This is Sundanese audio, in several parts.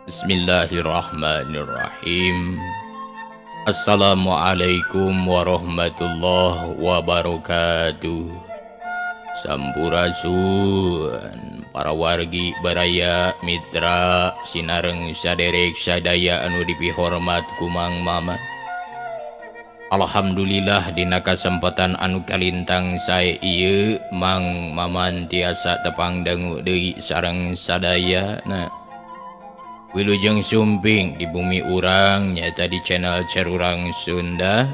Bismillahirrahmanirrahim. Assalamualaikum warahmatullahi wabarakatuh. Sampurasun para wargi baraya mitra sinareng saderek sadaya anu dipihormat ku Mang Mama. Alhamdulillah dina kasempatan anu kalintang sae ieu Mang Maman tiasa tepang dangu deui sareng sadayana. Wilujeng sumping di bumi urang nyata di channel Cerurang Sunda.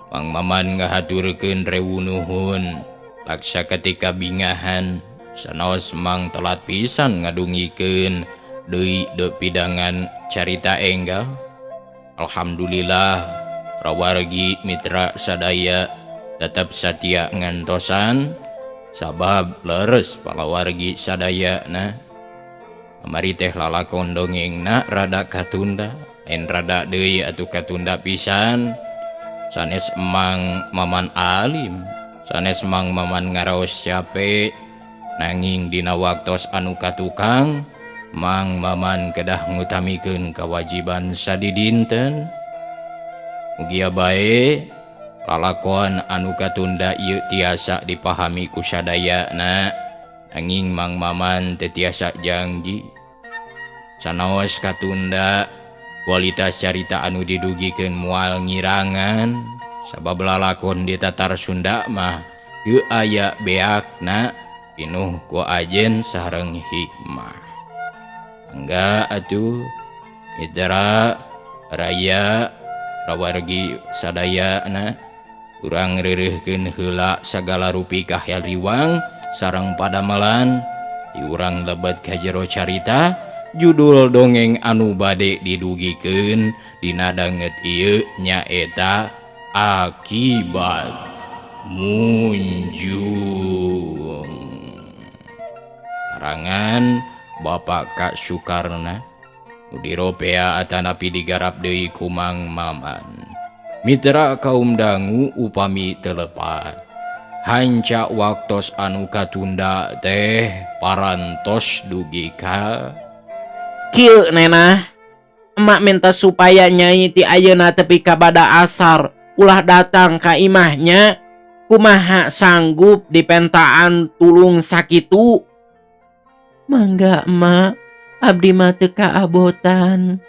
Mang Maman ngahaturkeun rewu nuhun laksa ketika bingahan sanaos Mang telat pisan ngadungikeun deui de pidangan carita enggal. Alhamdulillah rawargi mitra sadaya tetap satia ngantosan sabab leres palawargi sadayana. Kamari teh lalakon dongengna rada katunda, lain rada deui atuh katunda pisan. Sanes Mang Maman alim, sanes Mang Maman ngaraos capek, nanging dina waktos anu katukang Mang Maman kedah ngutamikeun kewajiban sadidinten. Mugia bae lalakon anu katunda ieu tiasa dipahami ku sadayana. Nanging Mang Maman teu tiasa janji. Sanaos katunda kualitas carita anu didugikeun moal ngirangan sabab lalakon di tatar Sunda mah teu aya beakna pinuh ku ajen sareng hikmah. Mangga atuh mitra raya rawargi sadayana urang reureuhkeun heula sagala rupi kahariwang sareng padamelan diurang lebet ka jero carita judul dongeng anu bade didugikeun dina danget ieu nyaeta Akibat Munjung. Karangan Bapak Kak Sukarna nu diropea atanapi digarap deui ku Mang Maman. Mitra kaum dangu upami telepat hanca waktos anu katunda teh parantos dugi ka kieu nenah. Emak minta supaya nyai ti ayeuna tepi ka bada asar ulah datang ka imahnya. Kumaha sanggup dipentaan tulung sakitu? Mangga emak, abdi mah teu kaabotan.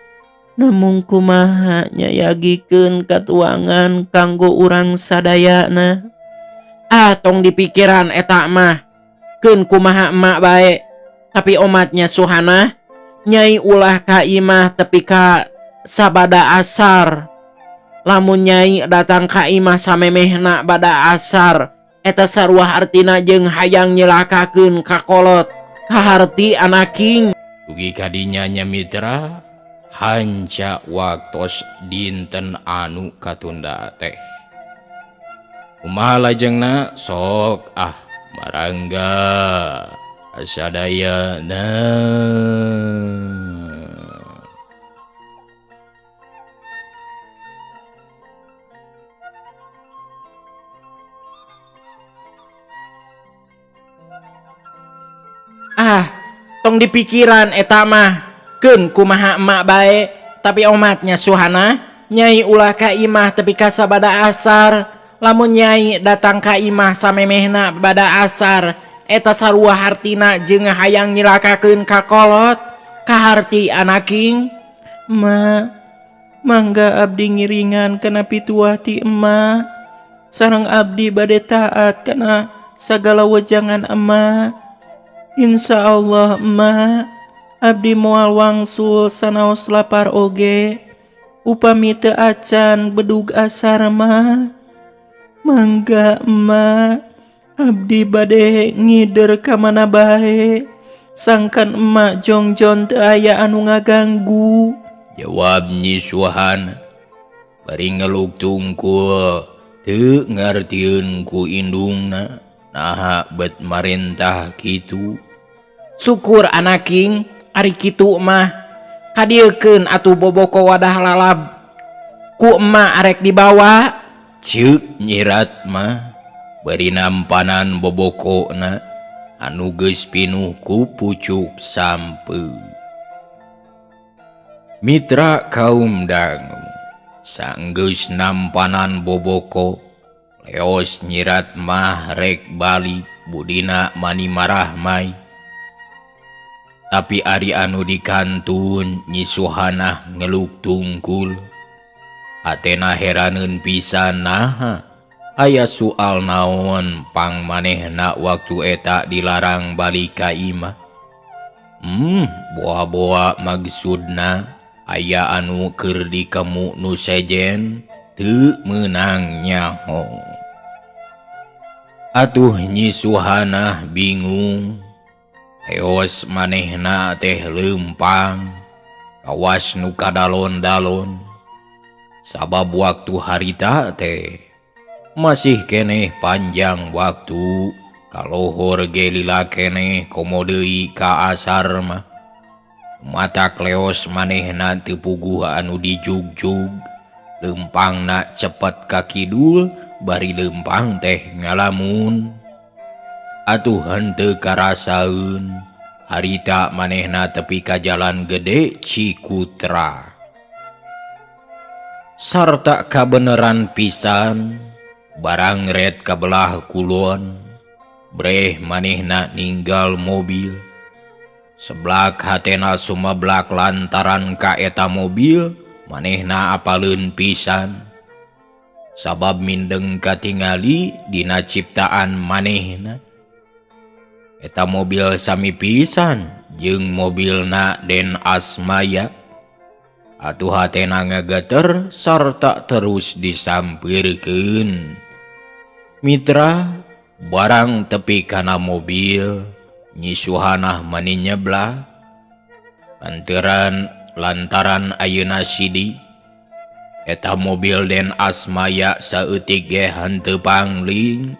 Namung kumaha nyayagikeun katuangan kanggo urang sadayana. Ah, tong dipikiran eta mah. Keun kumaha emak bae. Tapi omatnya Suhana, nyai ulah ka imah tepi ka sabada asar. Lamun nyai datang ka imah samemehna bada asar, eta sarua artina jeung hayang nyelakakeun ka kolot. Kaharti anaking. Dugi kadinya nya mitra hanca waktos dinten anu katunda teh. Kumaha lajengna sok ah marangga sadayana. Ah, tong dipikiran eta mah. Keun kumaha emak bae, tapi omatnya Suhana nyai ulah ka imah tepi ka sabada asar. Lamun nyai datang ka imah samemehna bada asar, eta sarua hartina jeung hayang nyilakakeun ka kolot. Kaharti anaking. Ma, mangga abdi ngiringan kana pituah ti emak. Sareng abdi bade taat kana sagala wejangan emak. Insya Allah emak, abdi moal wangsul sanaos lapar oge. Upami teu acan bedug asar mah. Mangga emak, abdi bade ngider ka mana bae. Sangkan emak jongjon teu aya anu ngaganggu. Jawab Nyi Suhana bari ngeluk tungkul teu ngartieun ku indungna naha bet marentah kitu. Syukur anaking, ari kitu mah kadieukeun atuh boboko wadah lalab ku emak arek dibawa. Ceuk nyirat mah bari nampanan bobokona anu geus pinuh ku pucuk sampeu. Mitra kaum dangu sanggeus nampanan boboko leos nyirat mah rek balik budina mani marah mai. Tapi ari anu dikantun Nyi Suhanah ngeluk tungkul. Hatena heraneun pisan naha aya soal naon pang manehna waktu eta dilarang balik ka imah. Boa-boa maksudna aya anu keur dikemu nu sejen teu meunang nyaho. Atuh Nyi Suhanah bingung. Heos manehna teh leumpang kawas nu kadalon-dalon. Sabab waktu harita teh masih keneh panjang waktu kalohor ge lila keneh komo deui ka asar mah. Matak leos manehna teu puguh anu dijugjug, leumpangna cepet ka kidul bari leumpang teh ngalamun. Atuh henteu karasaeun harita manehna tepi ka jalan gede Cikutra. Sarta kabeneran pisan barang red kabelah kulon breh manehna ninggal mobil. Seblak hatena sumeblak lantaran ka eta mobil manehna apaleun pisan. Sabab mindeng katingali dina ciptaan manehna. Eta mobil sami pisan jeung mobilna Den Asmaya. Atuh hatena ngageter sarta terus disampirkeun. Mitra barang tepi kana mobil Nyi Suhanah mani nyeblah lantaran ayeuna sidi eta mobil Den Asmaya saeutik ge henteu pangling.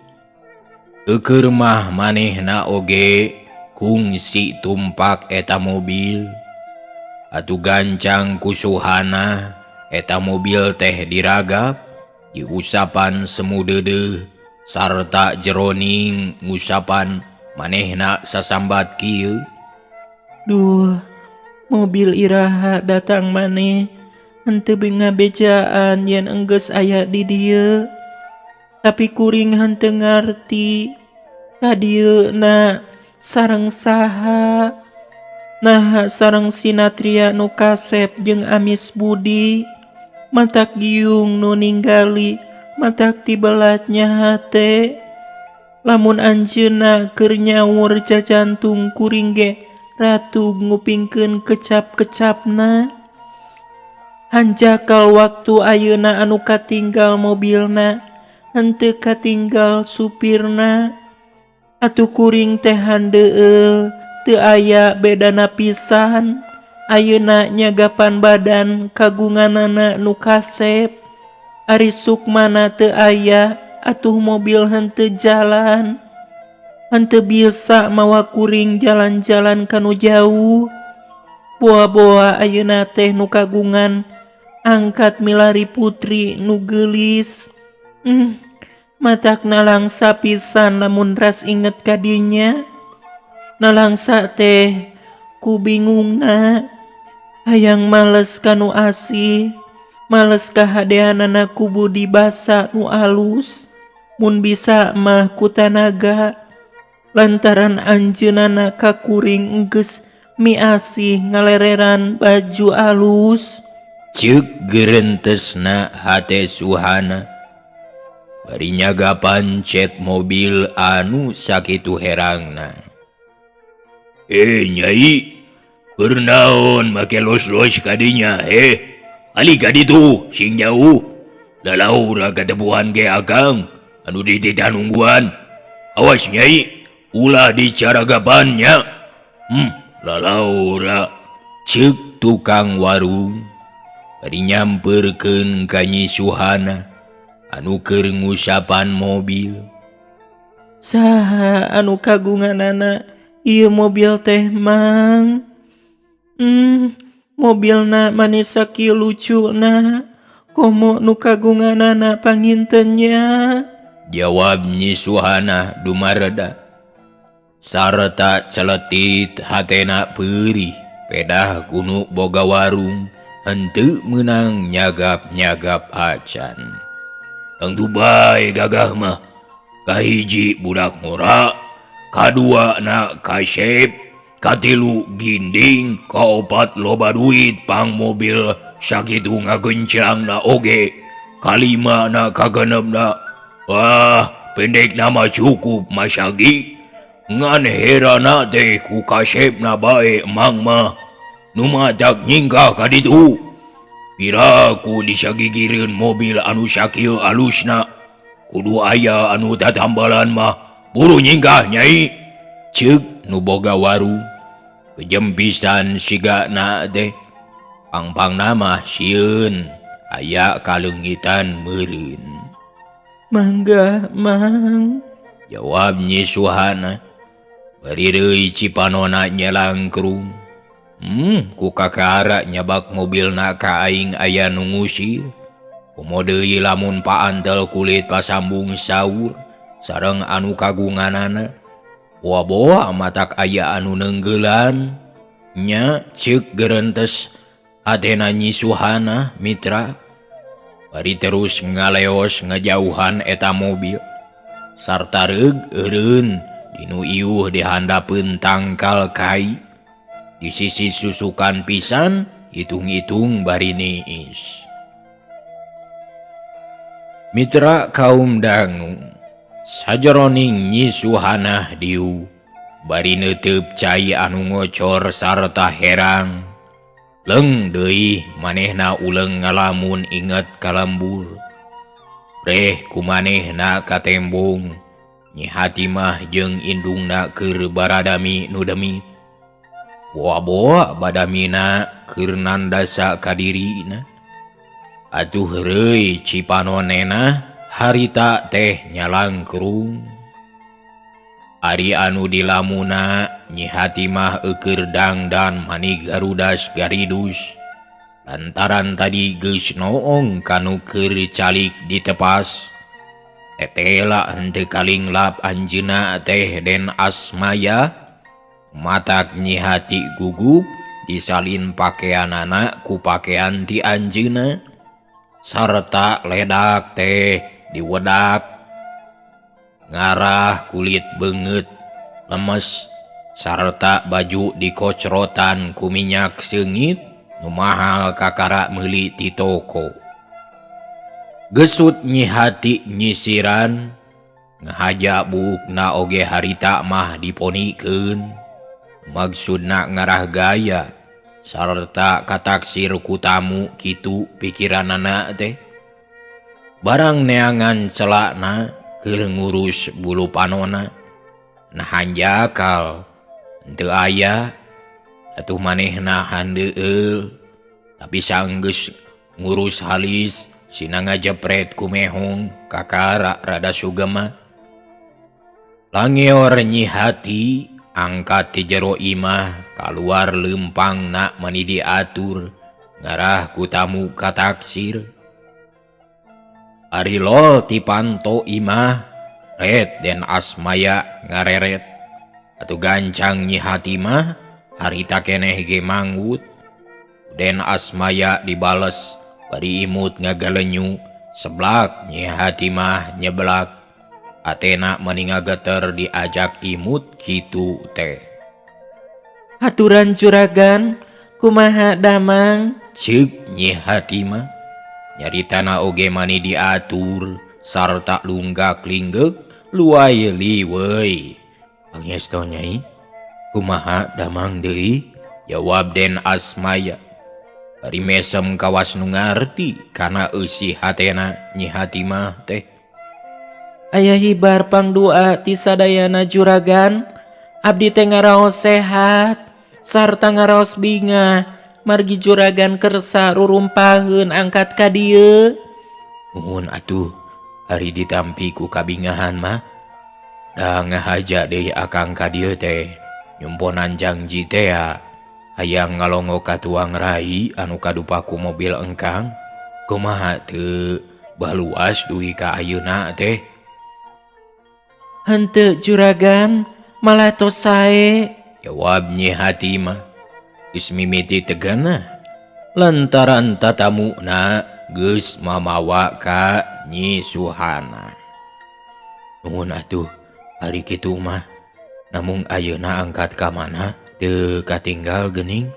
Eukeur mah manehna oge kungsi tumpak eta mobil. Atuh gancang ku Suhanah eta mobil teh diragap diusapan semu deudeuh sarta jeroning ngusapan manehna sasambat kieu. Duh, mobil iraha datang maneh henteu ngabejaan yen enggeus aya di dieu. Tapi kuring henteu ngarti ka dieu na sareng saha. Naha sareng Sinatria nu kasep jeung Amis Budi. Matak giung nu ninggali matak tibelatnya hate. Lamun anjeunna keur nyaur jajantung kuring ge ratu ngupingkeun kecap-kecapna. Hanjakal waktu ayeuna anu katinggal mobilna henteu katinggal supirna. Atuh kuring teh handeueul teu aya bedana pisan. Ayeuna nyagapan badan kagunganana nu kasep. Ari sukmana teu aya atuh mobil henteu jalan. Henteu bisa mawa kuring jalan-jalan kanu jauh. Boa-boa ayeuna teh nu kagungan angkat milari putri nu geulis. Matak nalangsa pisan lamun ras inget ka dinya. Nalangsa teh ku bingungna. Hayang males kanu asih, males kahadeanana ku budi basa nu alus. Mun bisa mah ku tanaga. Lantaran anjeunana ka kuring enggeus miasih ngalereran baju alus. Ceuk gerentesna hate Suhana. Bari nyagapan cet mobil anu sakitu herangna. Nyai, keur naon make los-los kadinya Ali kaditu sing jauh. Lalaura katepuhan ge akang anu dititah nungguan. Awas nyai, ulah dicaragapannya. Lalaura ceuk tukang warung bari nyamperkeun ka Nyi Suhana anu keur ngusapan mobil. Saha anu kagunganana ieu mobil teh mang? Mobilna manis sakieu lucuna. Komo nu kagunganana pangintennya? Jawab Nyi Suhana dumareda sarta celetit hatena peurih pedah kunu boga warung Henteu meunang nyagap-nyagap acan. Tangtu bae gagah mah. Kahiji budak ngora, kadua na kasep, katilu ginding, kaopat loba duit pang mobil sakitu ngagencang na oge, kalima na kagenepna. Wah, pendek nama cukup masagi. Ngan herana teh ku kasepna bae emang mah. Nu matak nyingkah ka ditu. Piraku disagigireun mobil anu sakieu alusna. Kudu aya anu tatambalan mah. Buru nyingkah nyai. Ceuk nu boga warung. Kejem pisan sigana teh. Pangpangna mah sieun aya kaleungitan meureun. Mangga mang. Jawab Nyi Suhana. Bari deui cipanona nyelangkrung. Ku kakara nyabak mobilna ka aing aya nu ngusir. Komo deui lamun paantel kulit pasambung saur sareng anu kagunganana. Boa-boa matak aya anu neunggelan. Nya ceuk gerentes hatena Nyi Suhana mitra. Bari terus ngaleos ngajauhan eta mobil. Sarta reug eureun dinu iuh di handapeun tangkal kai. Di sisi susukan pisan hitung-hitung bari niis. Mitra kaum dangu sajeroning Nyi Suhanah diu bari neuteup cai anu ngocor sarta herang. Leung deui manehna uleung ngalamun inget ka lembur. Breh ku manehna katembong Nyi Hatimah jeung indungna keur baradami nu demit. Boa-boa badamina keur nandasa ka dirina. Atuh heureuy cipanonena harita teh nyalangkrung. Ari anu dilamuna Nyi Hatimah eukeur dangdan mani garudas garidus. Lantaran tadi geus noong kanu keur calik ditepas. Tetela henteu kalinglap anjeunna teh Den Asmaya. Matak Nyi Hati gugup disalin pakeanana ku pakean ti anjeunna sarta ledak teh diwedak ngarah kulit beungeut lemes sarta baju dikocrotan ku minyak seungit nu mahal kakara meuli ti toko. Gesut Nyi Hati nyisiran ngahaja buukna oge harita mah diponikeun. Maksudna ngarah gaya sarta kataksir ku tamu kitu pikiranana teh. Barang neangan celakna keur ngurus bulu panona. Nah hanjakal henteu aya atuh manehna handeueul tapi sanggeus ngurus halis sina ngajepret ku mehong kakara rada sugema. Langeor Nyi Hati angkat ti jero imah kaluar leumpangna mani diatur ngarah ku tamu kataksir. Ari lol ti panto imah ret Den Asmaya ngareret. Atuh gancang Nyi Hatimah harita keneh ge manggut. Den Asmaya dibales bari imut ngagalenyu seblak Nyi Hatimah nyeblak. Atena mani ngageter diajak imut kitu teh. Haturan juragan kumaha damang? Ceuk Nyi Hatimah. Nyaritana oge mani diatur sarta lunggak linggeuk luai liweuy. Pangesto nyai kumaha damang deui? Jawab Den Asmaya. Bari mesem kawas nu ngarti kana eusi hatena Nyi Hatimah teh. Aya hibar pangdua ti sadayana juragan. Abdi teh ngaraos sehat sarta ngaraos bingah margi juragan kersa rurumpaheun angkat ka dieu. Nuhun atuh ari ditampi ku kabingahan mah. Da ngahaja deui akang ka dieu teh nyumponan jangji teh hayang ngalongo ka tuang rai anu kadupa ku mobil engkang. Kumaha teu baluas dugi ka ayeuna teh? Henteu juragan malah tos sae. Jawab Nyi Hatimah. Geus mimiti tegana. Lantaran tatamuna geus mamawa ka Nyi Suhana. Nuhun atuh ari kitu mah. Namung ayeuna angkat ka mana teu katinggal geuning.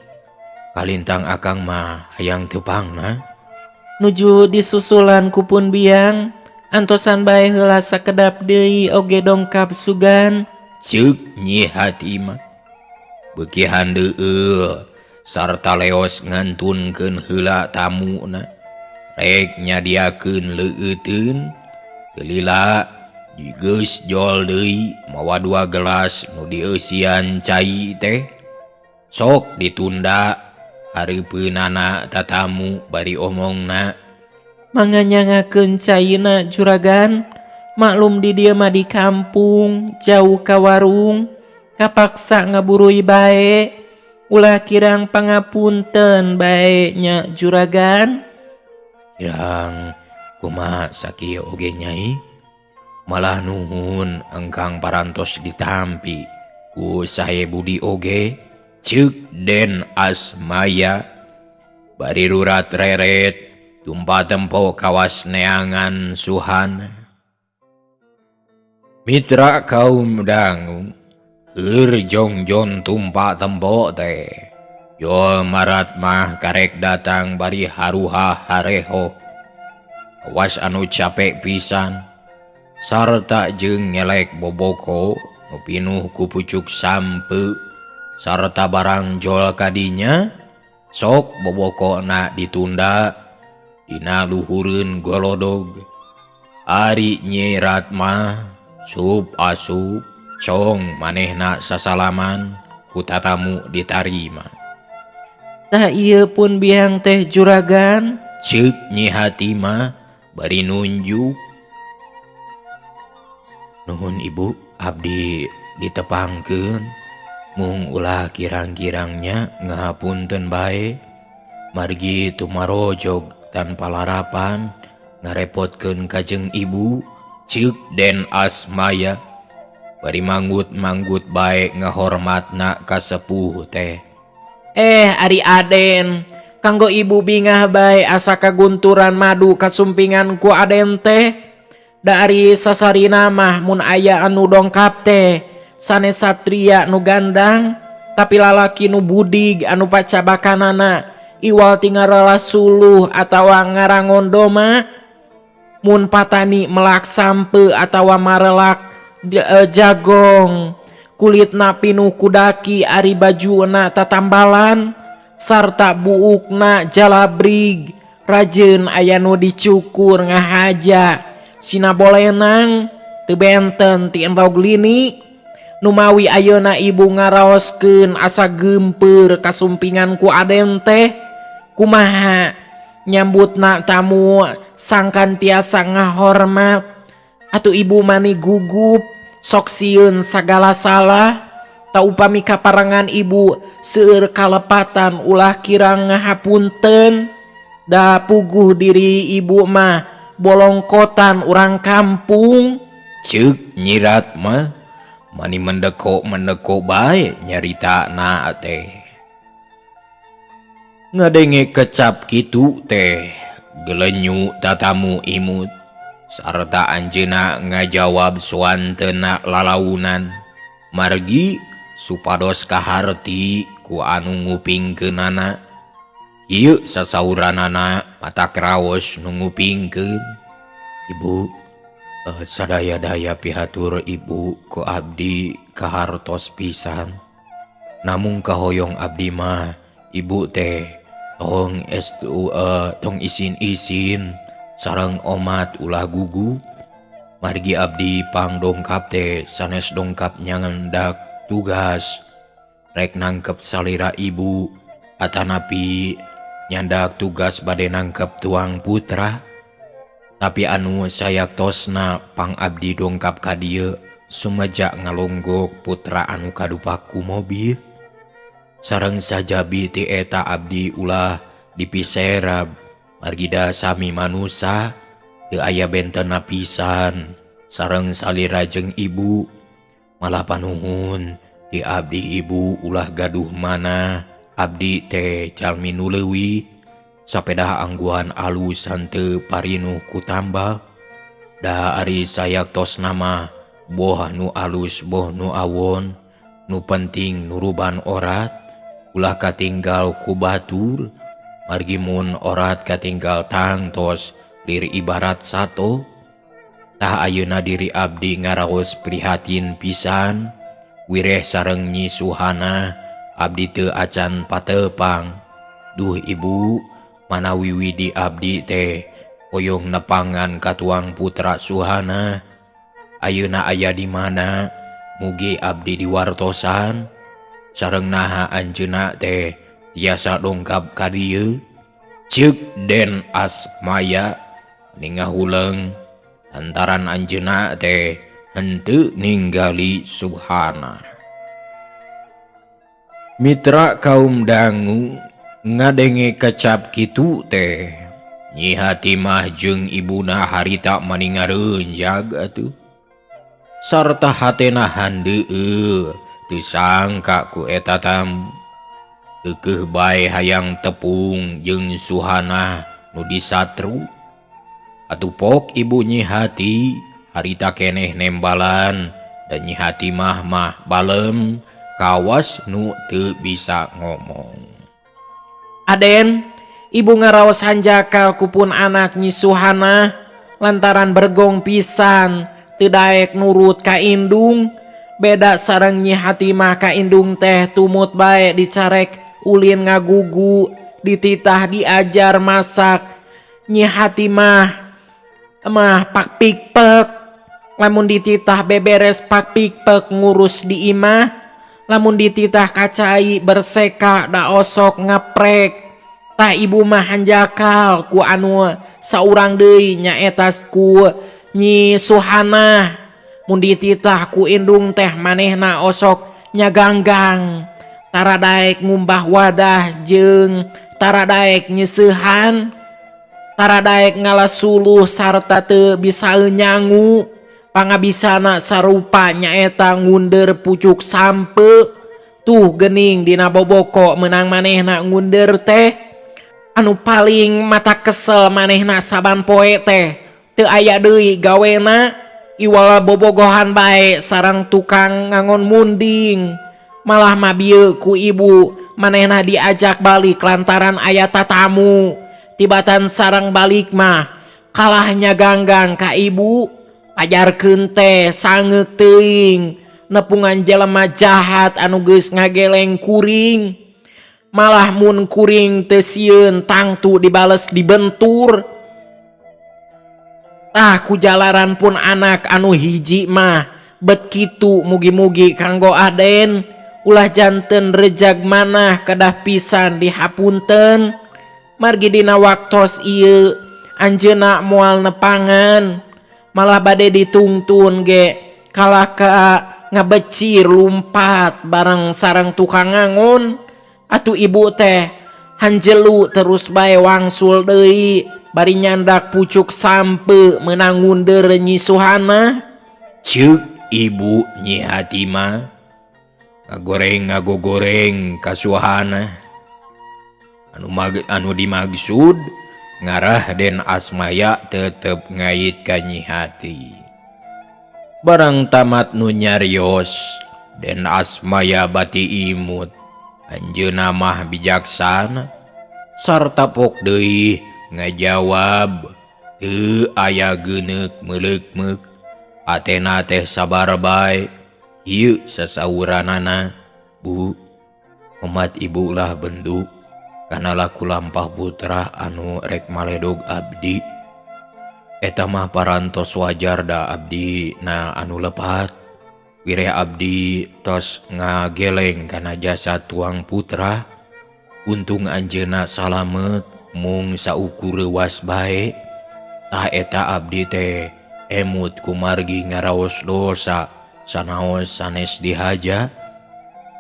Kalintang akang mah hayang tepangna. Nuju disusulan ku pun biang antosan bae heula sakedap deui oge dongkap sugan. Ceuk Nyi Hatimah. Beuki handeueul sarta leos ngantunkeun heula tamuna. Rek nyadiakeun leueuteun lila geus jol deui mawa 2 gelas nu dieusian cai teh. Sok ditunda hareupeunana tatamu bari omongna. Manganyangakeun caina juragan, maklum di dieu mah di kampung jauh ka warung, kapaksa ngaburui bae, ulah kirang pangapunten bae nya juragan. Kirang kumaha sakieu oge nyai, malah nuhun engkang parantos ditampi ku sae budi oge. Ceuk Den Asmaya bari rurat reret tumpa tempo kawas neangan Suhana. Mitra kaum dangu keur jongjon tumpa tempo teh yo marat mah karek datang bari haruha hareho awas anu capek pisan sarta jeung ngelek boboko nu pinuh ku pucuk sampe sarta barang jol kadinya sok bobokona ditunda dina luhureun golodog. Ari Nyi Ratmah sup asup cong manehna sasalaman ku tatamu ditarima. Tah ieu pun biang teh juragan. Ceuk Nyi Hatimah bari nunjuk. Nuhun ibu, abdi ditepangkeun. Mung ulah kirang-kirangnya ngahapunten bae. Margi tumarojog tanpa larapan ngarepotkeun kajeng ibu. Ceuk Den Asmaya bari manggut-manggut bae ngahormatna ka sepuh teh. Ari Aden, kanggo ibu bingah bae asa kagunturan madu kasumpingan ku Aden teh. Da ari sasarina mah mun aya anu dongkap teh sanes satria nu gandang, tapi lalaki nu budig anu pacabakanana iwal tingarala suluh atawa ngarangondoma. Mun patani melak sampe atawa marelak jagong, kulitna pinuh kudaki ari bajuna tatambalan sarta buukna jalabrig, rajeun aya nu dicukur ngahaja sina bolenang teu benten ti endog lini. Numawi ayeuna ibu ngaraoskeun asa geumpeur kasumpingan ku Aden teh, kumaha nyambutna tamu sangkan tiasa ngahormat. Atuh ibu mani gugup sok sieun sagala salah. Ta upami kaparangan ibu seueur kalepatan ulah kirang ngahapunten. Da puguh diri ibu mah bolongkotan urang kampung. Ceuk Nyi Ratmah mani mendeko-mendeko bae nyaritana teh. Ngadenge kecap kitu teh gelenyu tatamu imut sarta anjeunna ngajawab suantena lalaunan margi supados kaharti ku anu ngupingkeunana. Ieu sasauranana mata kraos nu ngupingkeun. Ibu, sadaya-daya pihatur ibu ku abdi kahartos pisan. Namung kahoyong abdi mah ibu teh tong estu, tong isin-isin sareng omat ulah gugu. Margi abdi pang dongkap teh sanes dongkap nyangendak tugas rek nangkep salira ibu atanapi nyandak tugas bade nangkep tuang putra. Tapi anu sayaktosna pang abdi dongkap ka dieu sumeja ngalonggok putra anu kadupaku mobil. Sareng sajabi ti eta abdi ulah dipiserab margida sami manusa teu aya bentena pisan sareng salira jeung ibu. Malah panuhun ti abdi ibu ulah gaduh mana abdi teh jalmi nu leuwih. Sapedah angguan alus henteu parinuh ku tambal. Da ari sayaktos nama boh nu alus boh nu awon, nu penting nuruban orat, ulah katinggal ku batur, margi mun orat katinggal tangtos lir ibarat sato. Tah ayeuna diri abdi ngaraos prihatin pisan, wireh sareng Nyi Suhana abdi teu acan patepang. Duh ibu, manawi widi abdi teh hoyong nepangan ka tuang putra Suhana. Ayeuna aya di mana? Mugi abdi diwartosan. Sareng naha anjeunna teh tiasa dongkap ka dieu. Ceuk Den Asmaya ningahuleng lantaran anjeunna teh henteu ninggali Suhana. Mitra kaum dangu ngadenge kecap kitu teh Nyi Hatimah jeung ibuna harita mani ngareunjag atuh. Sarta hatena handeueul teu sangka ku eta tamu. Keukeuh bae hayang tepung jeung Suhana nu disatru. Atuh pok ibu Nyi Hati harita keneh nembalan dan Nyi Hatimah mah balem kawas nu teu bisa ngomong. Aden, ibu ngaraos hanjakal kupun anak Nyi Suhana lantaran bergong pisan teu daek nurut ka indung. Beda sareng Nyi Hatimah ka indung teh tumut bae dicarek ulin ngagugu, dititah diajar masak. Nyi Hatimah mah pak pikpek, lamun dititah beberes pak pikpek ngurus di imah, lamun dititah kacai berseka da osok ngeprek. Tah ibu mah hanjakal ku anu saurang deui nyaeta ku Nyi Suhana. Mun dititah ku indung teh manehna osok nyaganggang, tara daek ngumbah wadah jeung tara daek nyeseuhan, tara daek ngalasuluh sarta teu bisa nyangu. Pangabisana sarupa nyaeta ngunder pucuk sampe. Tuh gening dina boboko menang manehna ngunder teh. Anu paling mata kesel manehna saban poe teh teu aya deui gawena, iwal bobogohan bae sareng tukang ngangon munding. Malah mah bieu ku ibu manehna diajak balik lantaran aya tatamu. Tibatan sareng balik mah kalahnya ganggang ka ibu. Pajarkeun teh sangeuk teuing nepungan jelema jahat anu geus ngageleng kuring. Malah mun kuring teu sieun tangtu dibales dibentur. Tah ku jalaran pun anak anu hiji mah bet kitu mugi-mugi kanggo Aden ulah janten rejag manah kedah pisan dihapunten. Margi dina waktos ieu anjeunna moal nepangan, malah bade ditungtun ge kalah ka ngabecir lumpat bareng sareng tukang ngangon. Atuh ibu teh hanjelu terus bae wangsul deui bari nyandak pucuk sampe meunang ngunder Nyi Suhana. Ceuk ibu Nyi Hatimah ngagoreng ngagogoreng ka Suhana. Anu dimaksud ngarah Den Asmaya tetep ngait ka Nyi Hati. Barang tamat nu nyarios Den Asmaya bati imut. Anjeunna mah bijaksana sarta pok deui ngajawab teu aya geuneuk meuleuk-meuk. Atena teh sabar bae. Ieu sasauranana, Bu, omat ibu lah bendu kana laku lampah putra anu rek maledog abdi. Eta mah parantos wajar da abdi na anu lepat. Wireh abdi tos ngageleng kana jasa tuang putra. Untung anjeunna salamet mung saukur reuwas bae. Tah eta abdi teh emut kumargi ngaraos dosa sanaos sanes dihaja.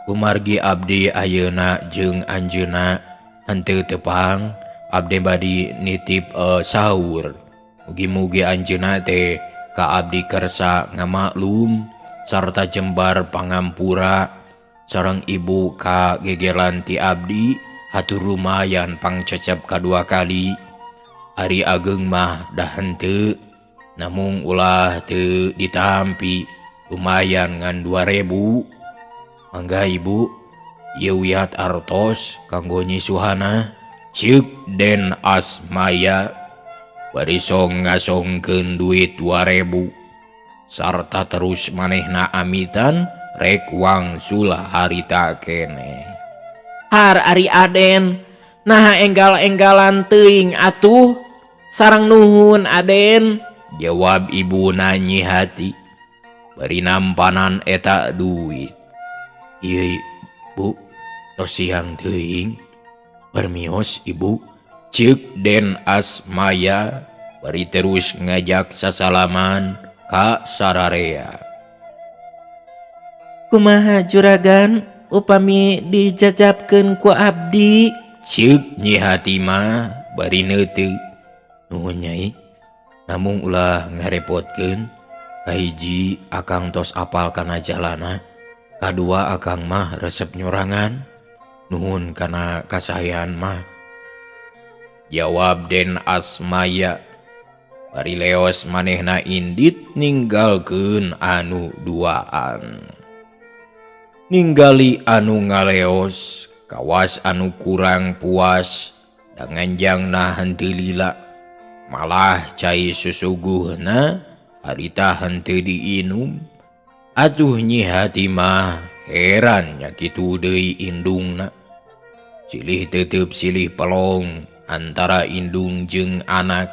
Kumargi abdi ayeuna jeung anjeunna henteu tepang, abdi badi nitip sahur. Mugi-mugi anjeunna teh ka abdi kersa ngamaklum sarta jembar pangampura sareng ibu ka gegelan ti abdi Hatur lumayan pangcecep kadua kali. Ari ageng mah dah henteu, namung ulah teu ditampi lumayan ngan 2000. Mangga ibu, ieu wiat artos kanggo Nyi Suhana. Ceuk Den Asmaya bari song ngasongkeun duit 2000 sarta terus manehna amitan rek wangsul harita keneh. Har ari Aden, naha enggal-enggalan teuing atuh, sareng nuhun Aden. Jawab ibuna Nyi Hati bari nampanan eta duit. Ieu Bu, tos siang teuing. Permios ibu, ceuk Den Asmaya bari terus ngajak sasalaman ka sararea. Kumaha juragan upami dijajabkeun ku abdi? Ceuk Nyi Hati mah bari neuteup. Nuhun Nyai, namung ulah ngarepotkeun. Kahiji akang tos apal kana jalana, kadua akang mah resep nyorangan. Nuhun kana kasaean mah. Jawab Den Asmaya bari leos manehna indit ninggalkeun anu duaan. Ninggali anu ngaleos kawas anu kurang puas danganjangna henteu lila, malah cai susuguhna harita henteu diinum. Atuh Nyi Hati mah heran nya kitu deui indungna. Silih tetep silih pelong antara indung jeung anak.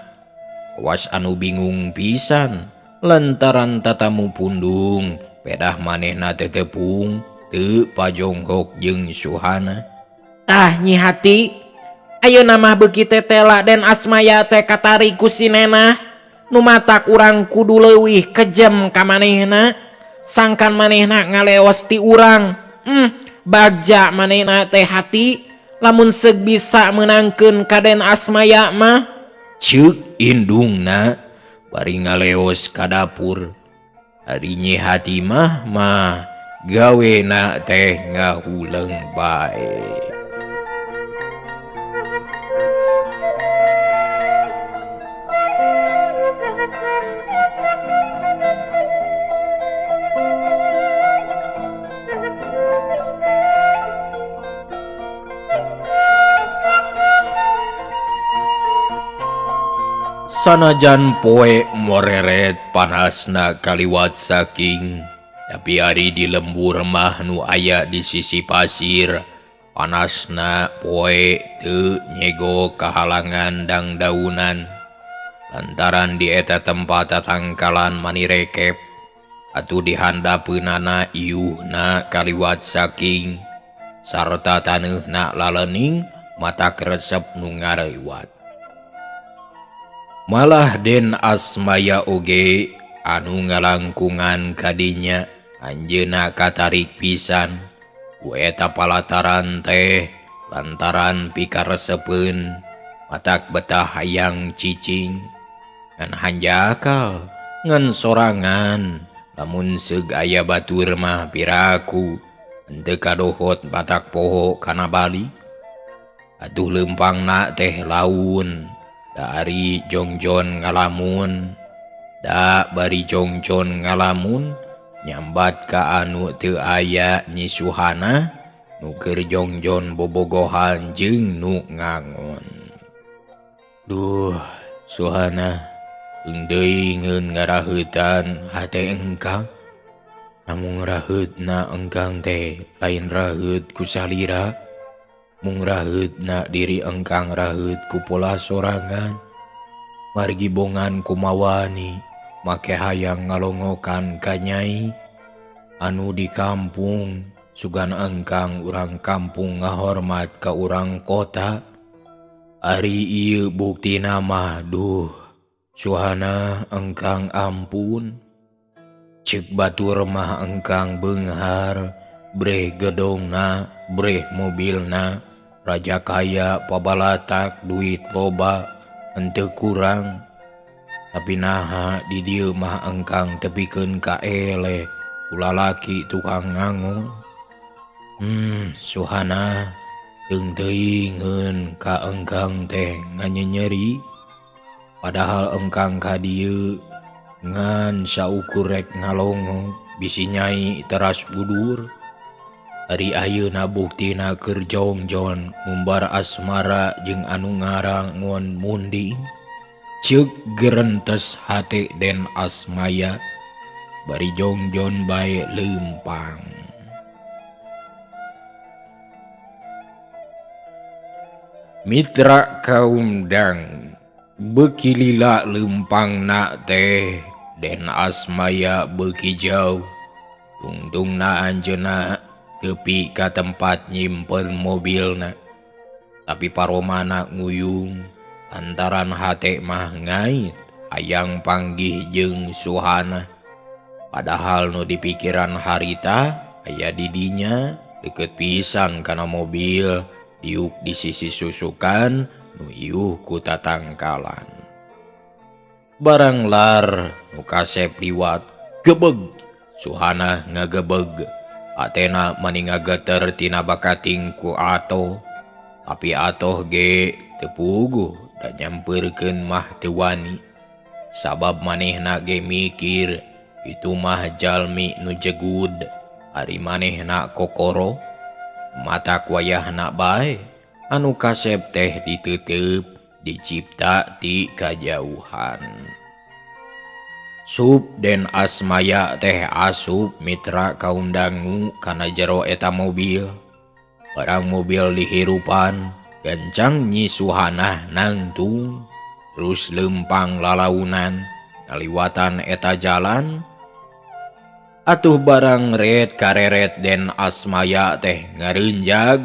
Kawas anu bingung pisan lantaran tatamu pundung pedah manehna tetepung teu pajonghok jeung Suhana. Tah Nyi Hati, ayeuna mah beuki tetela Den Asmaya teh katarik ku si Nenah. Nu matak urang kudu leuwih kejem ka manehna, sangkan manehna ngaleos ti urang. Bagja manehna teh Hati lamun seug bisa meunangkeun ka Den Asmaya mah. Ceuk indungna bari ngaleos ka dapur. Ari Nyi Hati mah gawena teh ngahuleng bae. Sanajan poe moreret panasna kaliwat saking, tapi ari di lembur mah nu aya di sisi pasir, panasna poe teu nyego kahalangan dangdaunan. Lantaran di eta tempat tatangkalan manirekep, atuh dihandapeunana iuhna kaliwat saking, sarta taneuhna lalening matak resep nu ngareuwat. Malah Den Asmaya oge anu ngalangkungan kadinya anjeunna katarik pisan ku eta palataran teh lantaran pikaresepeun matak betah hayang cicing ngan hanjakal ngan sorangan lamun seug aya batur mah piraku henteu kadohot matak poho kana bali. Atuh leumpangna teh laun da ari jongjon ngalamun, da bari jongjon ngalamun nyambat ka anu teu aya Nyi Suhana nu keur jongjon bobogohan jeung nu ngangon. Duh Suhana, deui ngeun ngaraheutan hate engkang. Namung raheutna engkang teh lain raheut ku salira, mung raheutna diri engkang raheut ku pola sorangan. Margi bongan kumawani make hayang ngalongokan ka nyai anu di kampung, sugan engkang urang kampung ngahormat ka urang kota. Ari ieu buktina mah duh Suhana engkang ampun. Ceuk batur mah engkang beunghar, breh gedongna, breh mobilna, raja kaya pabalatak duit loba henteu kurang. Tapi naha di dieu mah engkang tepikeun ka eleh ku lalaki tukang ngangon. Suhana Teung-teuingeun ka engkang teh nganyenyeri padahal engkang ka dieu ngan saukur rek ngalongo bisi nyai teras udur. Ari ayeuna buktina keur jongjon ngumbar asmara jeung anu ngarangon munding. Ceuk gerentes hate Den Asmaya bari jongjon bae leumpang. Mitra kaum dang beuki lila leumpangna teh Den Asmaya beuki jauh. Tungtungna anjeunna tepi ka tempat nyimpen mobilna. Tapi paromana nguyung antaran hate mah ngait hayang panggih jeung Suhana. Padahal nu dipikiran harita aya di dinya deket pisan kana mobil diuk di sisi susukan nu iuh ku tatangkalan. Barang lar nu kasep liwat gebeg Suhana ngagebeg. Atena mani ngageter tina bakating ku atoh. Tapi atoh ge teu puguh da nyampeurkeun mah teu wani. Sabab manehna ge mikir itu mah jalmi nu jegud ari manehna kokoro. Mata wayahna bae anu kasep teh diteuteup dicipta ti kajauhan. Sup Den Asmaya teh asup mitra kaum dangu kana jero eta mobil. Barang mobil dihirupan gancang Nyi Suhanah nangtung terus lempang lalaunan ngaliwatan eta jalan. Atuh barang ret kareret Den Asmaya teh ngareunjag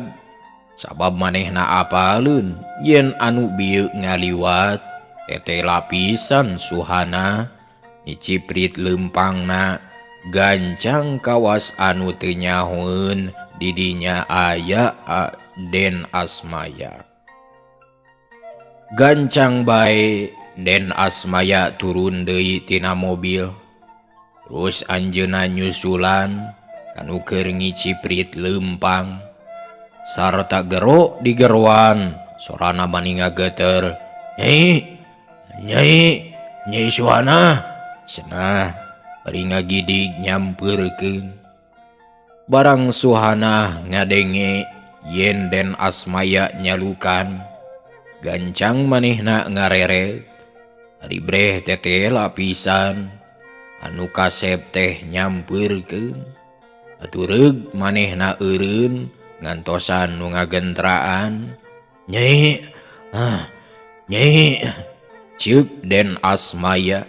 sabab manehna apaleun yen anu bieu ngaliwat tete lapisan Suhana nyiciprit lempangna gancang kawas anu teu nyahoeun didinya aya Den Asmaya. Gancang bae Den Asmaya turun deui tina mobil. Terus anjeunna nyusulan kanu keur ngiciprit lempang sarta gero digeroan sorana mani ngageter. Nyai, nyai, Nyai Suhana cenah bari ngagidig nyampeurkeun. Barang Suhana ngadenge yen Den Asmaya nyalukan gancang manehna ngareret. Ari breh tete lapisan anu kasep teh nyampeurkeun. Atuh reug manehna eureun ngantosan nu ngagentraan. Nyai, ah, nyai, ceuk Den Asmaya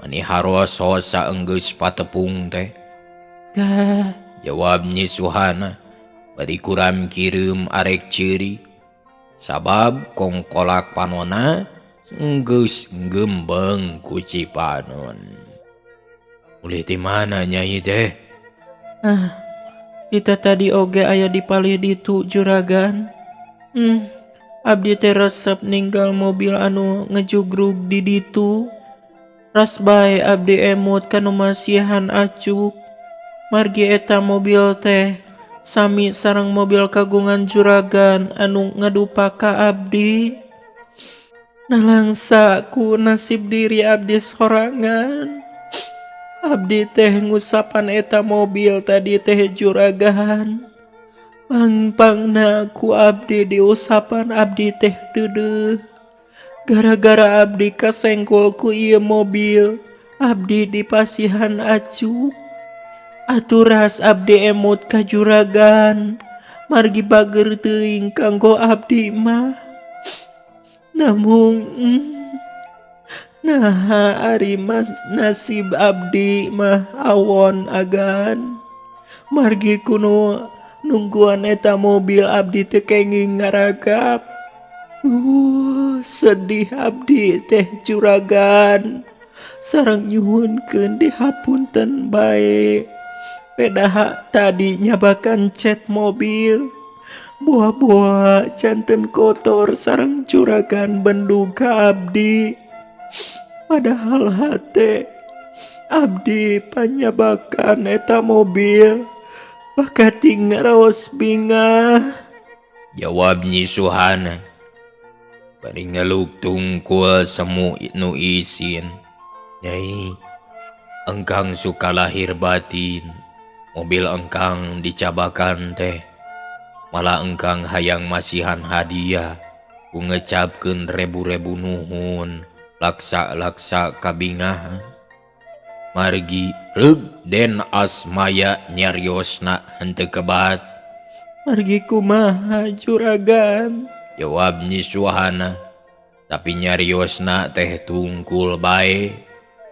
mani harosos saenggeus patepung teh. Gah, jawab Nyi Suhana bari kuram kireum arek ceurik sabab kongkolak panona enggeus gembeng ku Cipanon. Ulih ti mana nyai teh? Ah, kita tadi oge aya di palih ditu juragan. Abdi teh resep ninggal mobil anu ngejugrug di ditu. Ras bae abdi emut kanu masihan acuk. Margi eta mobil teh sami sareng mobil kagungan juragan anu ngadupa ka abdi. Nalangsa ku nasib diri abdi sorangan. Abdi teh ngusapan eta mobil tadi teh juragan. Pangpangna ku abdi diusapan abdi teh deudeuh. Gara-gara abdi kasenggol ku ieu mobil, abdi dipasihan acuk. Aturas abdi emut ka juragan, margi bager teuing kanggo abdi mah. Namung naha ari mas nasib abdi mah awon agan. Margi kuno nungguan eta mobil abdi teu kenging ngaragap. Sedih abdi teh juragan. Sareng nyuhunkeun dihapunten bae. Pedaha tadi nyabakan cat mobil. Buah-buah janten kotor sareng juragan bendung ka abdi. Padahal hate abdi panyabakan eta mobil. Bakati ngaraos bingah. Jawab Nyi Suhana bari ngeluk tungkul semu nu isin. Nyai, engkang suka lahir batin, mobil engkang dicabakan teh, malah engkang hayang masihan hadiah ku ngecapkeun rebu-rebu nuhun laksa-laksa kabingahan. Margi reug Den Asmaya nyariosna henteu kebat. Margi kumaha juragan? Jawab Nyi Suhana, tapi nyariosna teh tungkul bae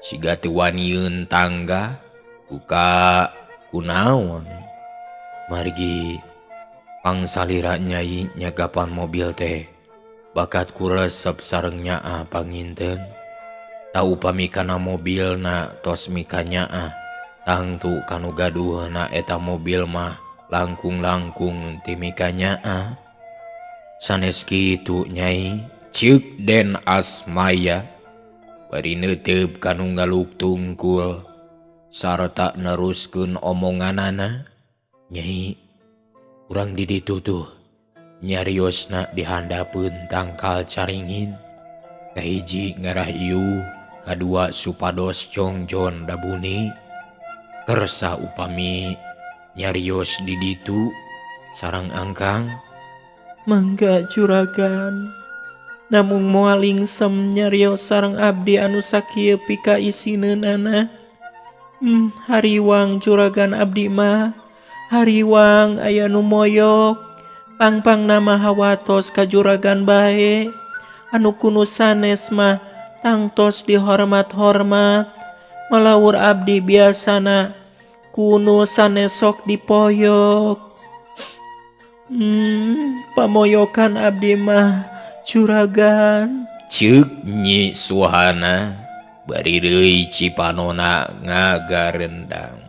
siga teu wanieun tangga buka kunaon. Margi pangsalira nyai nyagapan mobil teh bakat ku resep sareng nyaah panginten. Tah upami kana mobilna tos mika nyaah, tangtu kanu gaduhna eta mobil mah langkung-langkung ti mika nyaah. Sanes kitu nyai, ceuk Den Asmaya bari neuteup kanu ngaluk tungkul sarta neruskeun omonganana. Nyai, urang di ditu tuh nyariosna dihandapeun tangkal caringin. Kahiji ngarah ieu, kadua supados jongjon dabuni. Kersa upami nyarios di ditu sareng angkang. Mangga juragan, namung moal lingsem nyarios sareng abdi anu sakieu pika isineunana. Hariwang juragan abdi mah, hariwang aya nu moyok. Pangpang nama hawatos ka juragan bae, anu kunu sanes mah tangtos dihormat-hormat. Malawur abdi biasana kunu sanes sok dipoyok. Pamoyokan abdi mah juragan. Ceuk Nyi Suhana bari reuy cipanona ngagarendang.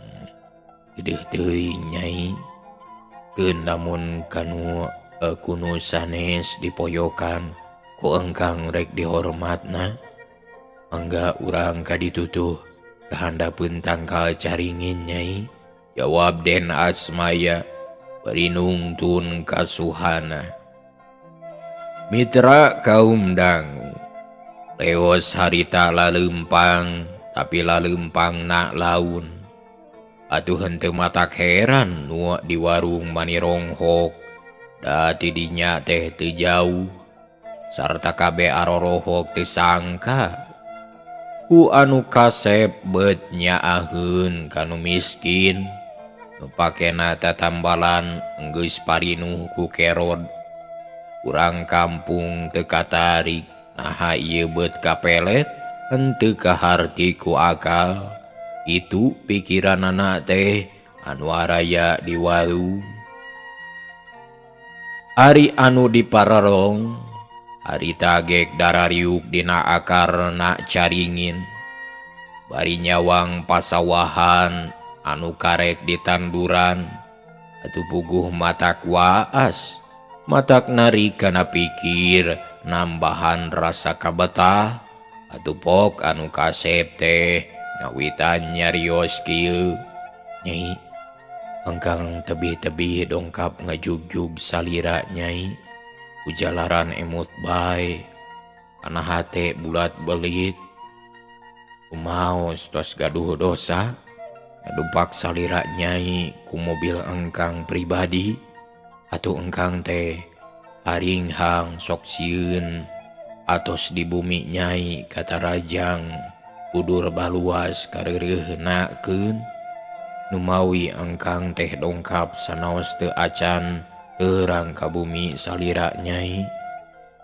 Geudeuh teuing nyai, keun lamun kanu kunu sanes dipoyokan ku engkang rek dihormatna. Mangga urang ka ditu tuh kahandapeun tangkal caringin nyai. Jawab Den Asmaya bari nungtun ka Suhana. Mitra kaum dangu, leos harita laleumpang tapi laleumpangna laun. Atuh henteu matak heran nu di warung manironghok, da ti dinya teh teu jauh sarta kabeh arorohok teu sangka ku anu kasep beut nyaaheun ka nu miskin. Nu pakena tatambalan enggeus parinuh ku kerod. Urang kampung teu katarik, naha ieu beut kapelet henteu kaharti ku akal. Itu pikiranana teh anu araya di warung. Ari anu dipararong, harita gek darariuk dina akarna caringin. Bari nyawang pasawahan anu karek ditanduran, atuh puguh matak waas, matak nari kana pikir nambahan rasa kabetah. Atuh pok anu kasep teh ngawitan nyarios kieu. Nyai, engkang tebih-tebih dongkap ngajugjug salira nyai. Ujalaran emut bae, kana hate bulat belit. Kumaos tos gaduh dosa, ngadumpak salira nyai ku mobil engkang pribadi. Atuh engkang teh haringhang sok sieun atos di bumi nyai katarajang udur baluas kareureunahkeun. Numawi engkang teh dongkap sanaos teu acan terang ka bumi salira nyai.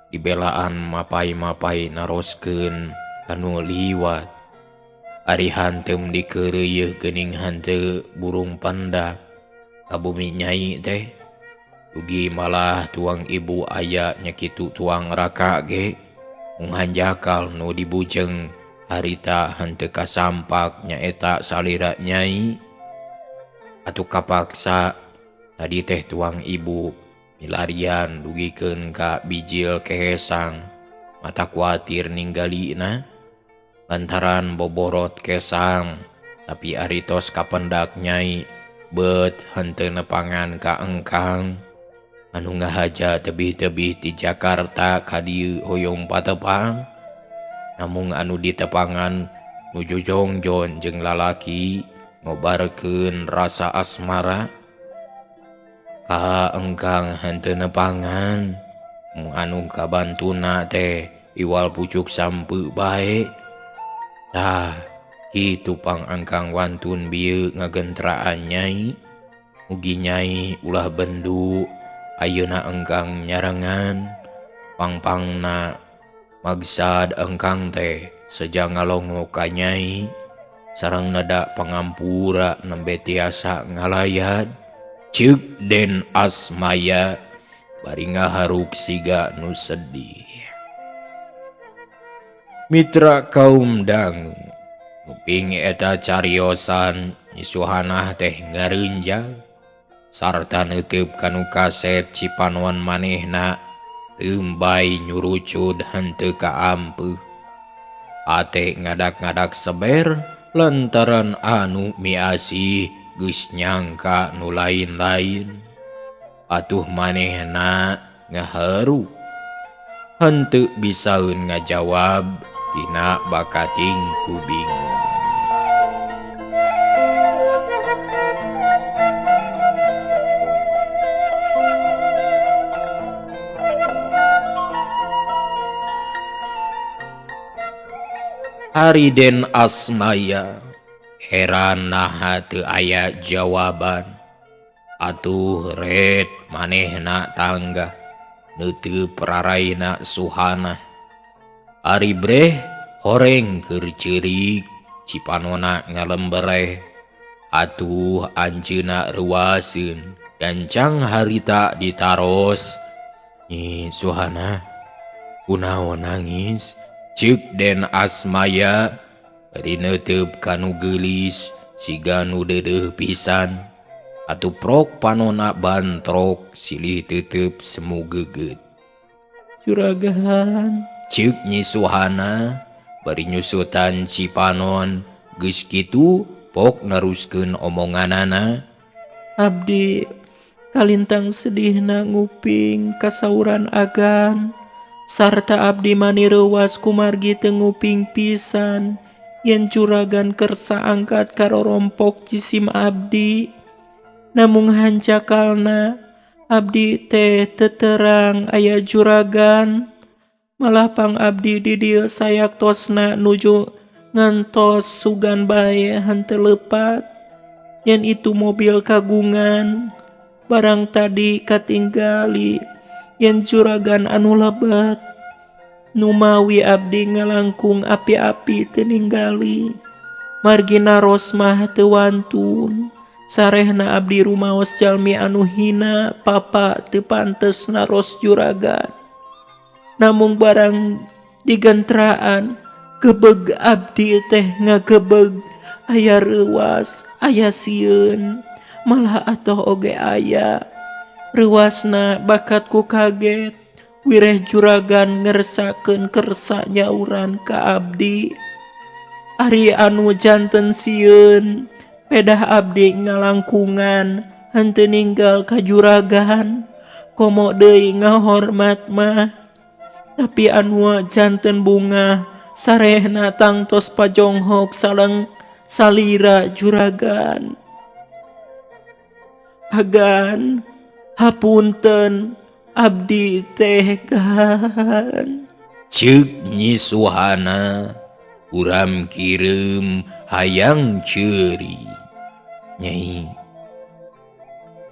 Dibelaan mapai-mapai naroskeun kanu liwat. Ari hantem dikeureuyeun geuning hanteu burung pandak ka bumi nyai teh. Dugi malah tuang ibu aya nya kitu tuang raka ge mung hanjakal nu dibujeng harita henteu kasampak nyaeta salira nyai. Atuh kapaksa tadi teh tuang ibu milarian dugikeun ka bijil kehesang, mata kuatir ninggalina lantaran boborot kesang. Tapi ari tos kapendak nyai bet henteu nepangan ka engkang. Anu ngahaja tebih-tebih ti Jakarta ka dieu hoyong patepang. Namung anu ditepangan nuju jongjon jeung lalaki ngobarkeun rasa asmara. Ka engkang henteu nepangan mung anu kabantuna teh iwal pucuk sampeu bae. Tah kitu pang angkang wantun bieu ngagentraan Nyai. Mugi Nyai ulah bendu ayeuna engkang nyarengan pangpangna magsad engkang teh seja ngalongo ka Nyai sareng neda pangampura nembe tiasa ngalayat. Ceuk Den Asmaya bari ngaharuk siga nu sedih. Mitra kaum dangu nguping eta cariosan Nyi Suhanah teh ngareunjang sarta neuteub kanu kasep cipanon manehna teumbay nyurucud henteu kaampeuh. Ate ngadak-ngadak seber lantaran anu miasih geus nyangka nu lain-lain. Atuh manehna ngaharu henteu bisaeun ngajawab dina bakating ku bingung. Ari Den Asmaya heran naha teu aya jawaban. Atuh ret manehna tangga neuteup raraina Suhanah. Ari breh horeng keur ceurik cipanona ngalembereh. Atuh anjeunna reuaseun gancang harita ditaros. Nyi Suhanah kunaon nangis? Ceuk Den Asmaya bari neuteup kanu geulis siga nu deudeuh pisan. Atuh prok panona bantrok silih teuteub semu geugeut. Juragan, ceuk Nyi Suhana bari nyusutan cipanon. Geus kitu pok neruskeun omonganana. Abdi kalintang sedihna nguping kasauran agan sarta abdi mani reuwas kumargi teu nguping pisan yen juragan kersa angkat karorompok jisim abdi. Namung hanjakalna abdi teh teterang aya juragan, malah pang abdi di dieu sayaktosna nuju ngantos sugan bae henteu leupat. Yen itu mobil kagungan barang tadi katinggali yen juragan anu lebat numawi abdi ngalangkung api-api teu ninggali. Margi naros mah teu wantun sarehna abdi rumaos jalmi anu hina papa teu pantes naros juragan. Namung barang digentraan gebeg abdi teh ngagebeg aya reuwas aya sieun malah atoh oge aya reuwasna bakat ku kaget wireh juragan ngersakeun kersa nyauran ka abdi. Ari anu janten sieun pedah abdi ngalangkungan henteu ninggal ka juragan komo deui ngahormat mah. Tapi anu janten bunga sarehna tangtos pajonghok sareng salira juragan. Agan hapunten abdi teh gan. Ceuk Nyi Suhana uram kireum hayang ceuri. Nyai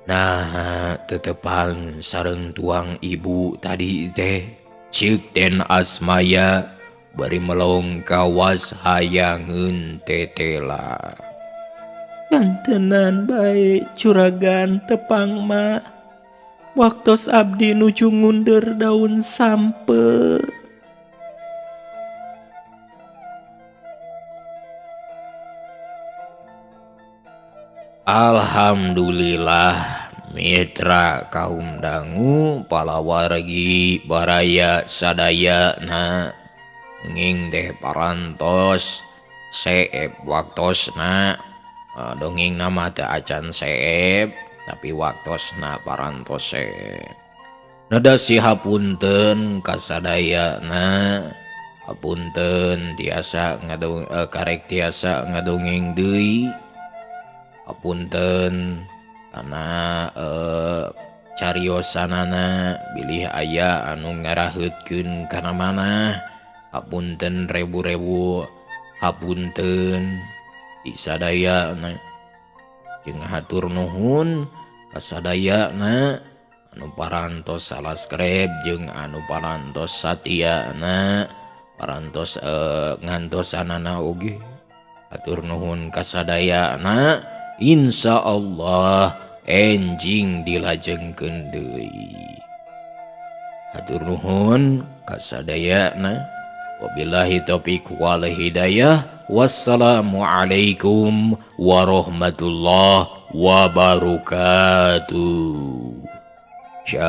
naha tetepang sareng tuang ibu tadi teh? Ceuk Den Asmaya bari melong kawas hayangeun tetela. Kantenan bae juragan tepang mah waktos abdi nuju ngundur daun sampe. Alhamdulillah mitra kaum dangu palawargi baraya sadayana nging teh parantos seep waktosna. Dongeng nama teh acan seep tapi waktosna parantos seep. Nada hapunten kasadayana, hapunten tiasa ngadong karek tiasa ngadongeng deui, hapunten karena cariosanana bilih aya anu ngaraheutkeun kana mana, hapunten rebu-rebu hapunten disadayana. Jeung hatur nuhun kasadayana anu parantos subscribe jeung anu parantos satiana, parantos ngantosanana oge. Hatur nuhun kasadayana, insya Allah enjing dilajengkeun deui. Hatur nuhun kasadayana, wabillahi taufiq wal hidayah, wassalamualaikum warahmatullahi wabarakatuh. Ciao.